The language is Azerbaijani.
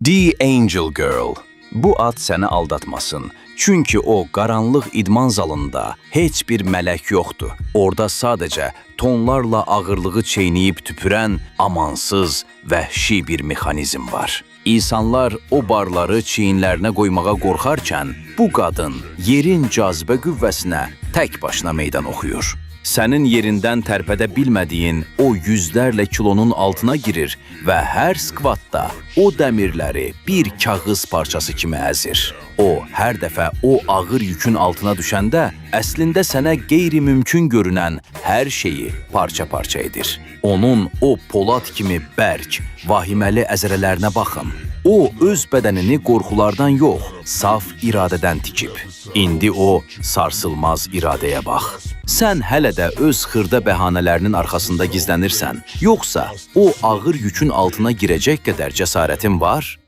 The Angel Girl. Bu ad səni aldatmasın. Çünki o qaranlıq idman zalında heç bir mələk yoxdur. Orada sadəcə tonlarla ağırlığı çeynəyib tüpürən amansız, vəhşi bir mexanizm var. İnsanlar o barları çiyinlərinə qoymağa qorxarkən, bu qadın yerin cazibə qüvvəsinə tək başına meydan oxuyur. Sənin yerindən tərpədə bilmədiyin o yüzlərlə kilonun altına girir və hər skvatda o dəmirləri bir kağız parçası kimi əzir. O, hər dəfə o ağır yükün altına düşəndə əslində sənə qeyri-mümkün görünən hər şeyi parça-parça edir. Onun o polad kimi bərk, vahiməli əzələlərinə baxın. O öz bədənini qorxulardan yox, saf iradədən tikib. İndi o sarsılmaz iradəyə bax. Sən hələ də öz xırda bəhanələrinin arxasında gizlənirsən, yoxsa o ağır yükün altına girəcək qədər cəsarətin var?